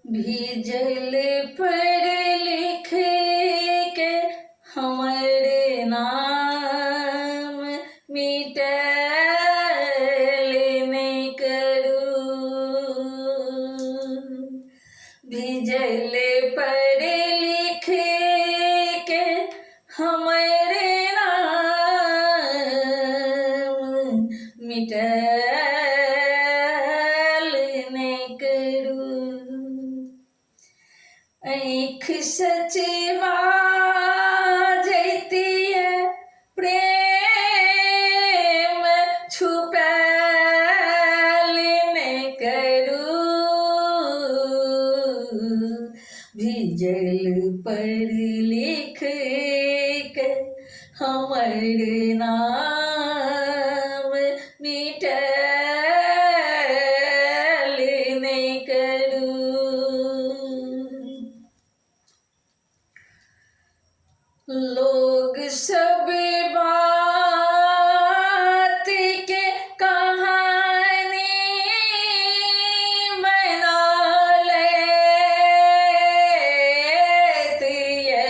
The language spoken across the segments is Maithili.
भीजल पर लिख के हमर नाम मिटल नहि करू। भीजल पर लिख के हमर नाम मिटल नहि करू। आँखि सचबा जैतियै प्रेम छुपैल नहि करू। भीजल पर लिख के हमर नाम मिटल नहि करू। लोग सब बात के कहानी बना लेत ये।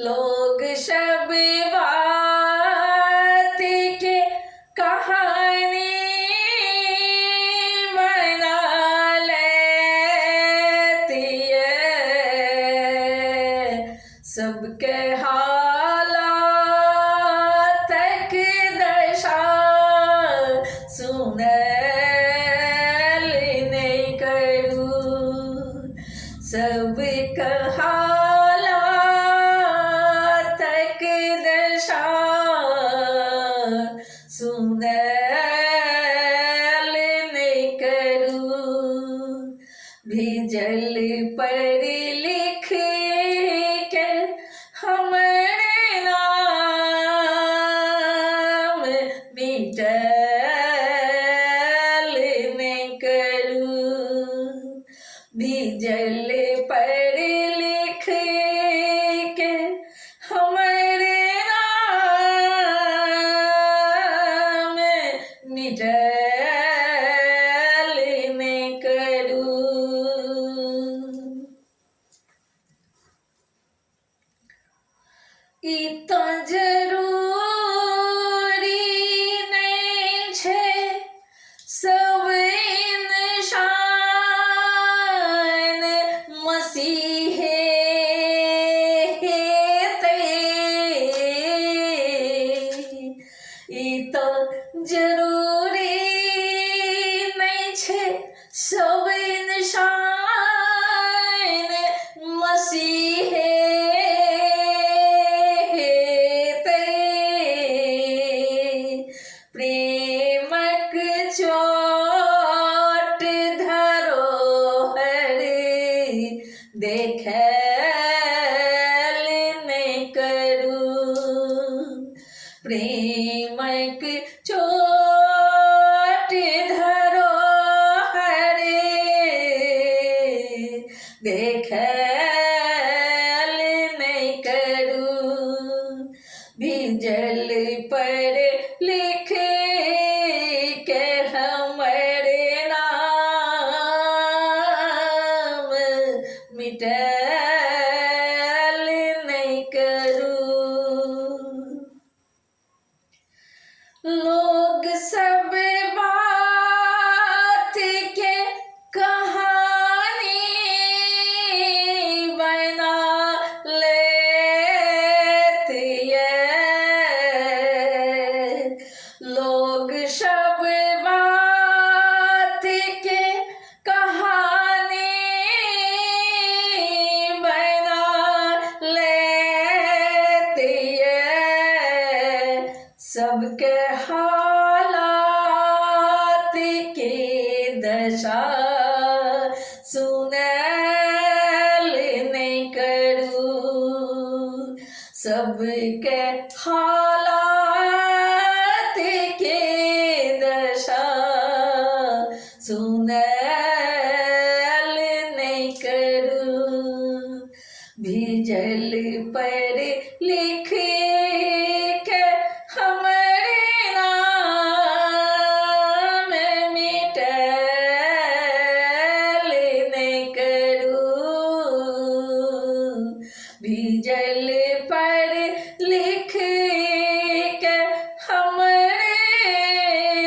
लोग सब बात के कहानी बना लेत ये। सबके हालातक दशा सुनल नहि करू। सबके हालातक दशा सुनल नहि करू। भीजल पर लिख के हमर नाम मिटल नहि करू। भीजल पर लिख के हमर नाम मिटल नहि करू। ई तऽ जरूरी नहि छै सब इंसान मसीहे हेतै। ई तऽ जरूरी नहि छै सब इंसान मसीहे हेतै। प्रेमक चोट धरोहर देखल नहि करू। प्रेमक चोट धरोहर देखल नहि करू। भीजल पर लिख के हमर नाम मिटल नहि करू। लोग सब बात के कहानी बना लेत ये। लोग सब बात के कहानी बना लेत ये। सबके हालात के दशा सुनल नहि करू। सबके हालात के भीजल पर लिख के हमर नाम मिटल नहि करू। भीजल पर लिख के हमर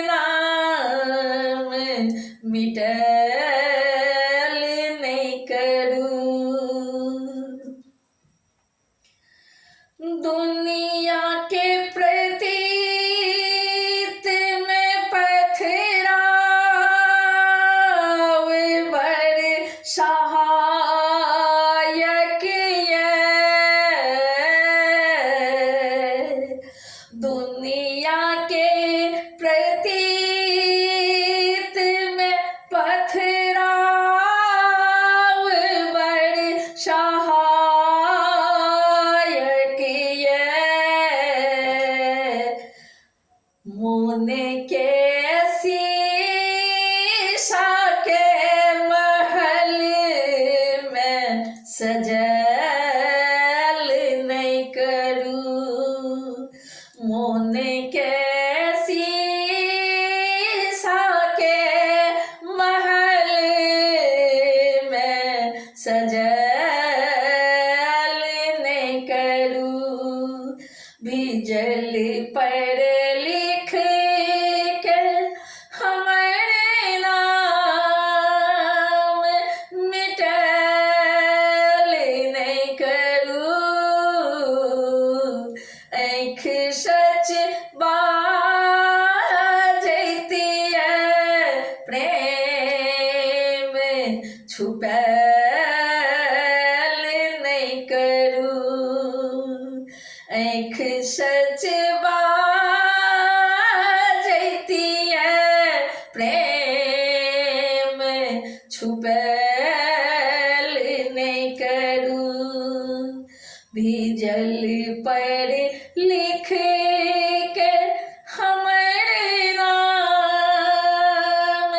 नाम मिटल नहि करू। दुनिया के प्रतीत में पथराव बड़ सहायक ये। दुनिया के प्रतीत में पथराव बड़ सहायक ये। मोन के शीशा के महल में सजल नहि करू। मोन के शीशा के महल में सजल नहि करू। भीजल पर लिख के हमर नाम मिटल नहि करू। आँखि सच बाजैतियै प्रेम छुपल नहि करू। आँखि सच बाजैतियै प्रेम छुपल नहि करू। भीजल पर लिख के हमर नाम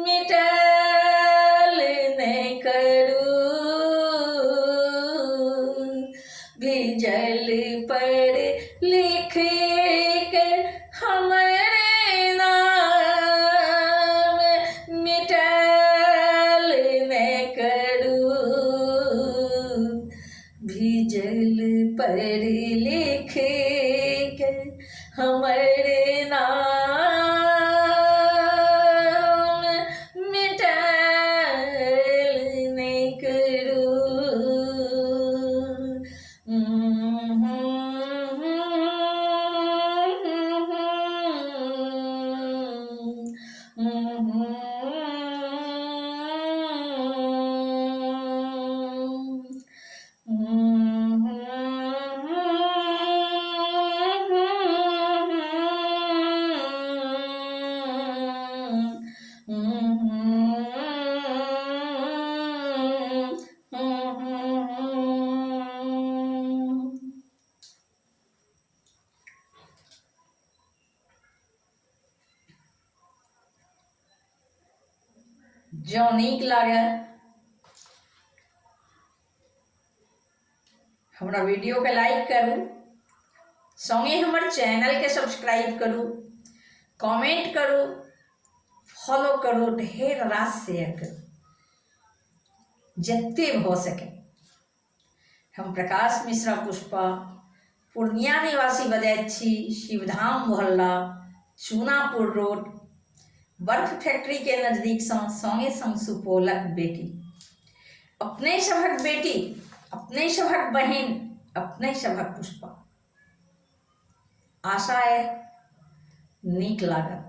मिटल नहि करू। भीजल पर लिख के हमर नाम मिटल नहि करू। भीजल पर लिख के हमर नाम मिटल नहि करू। जँ नीक लागए हमरा वीडियोके लाइक करू, सङ्गे हमर चैनलके सब्सक्राइब करू, कमेंट करू, फॉलो करू, ढेर रास शेयर करू जते भऽ सके। हम प्रकाश मिश्रा पुष्पा, पूर्णिया निवासी बजैत छी, शिवधाम मोहल्ला, चूनापुर रोड, बर्फ फैक्ट्री के नजदीकसँ सङ्गे सङ्ग सुपौलक बेटी, अपने सभक बेटी, अपने सभक बहिन, अपने सभक पुष्पा। आशा है नीक लागत।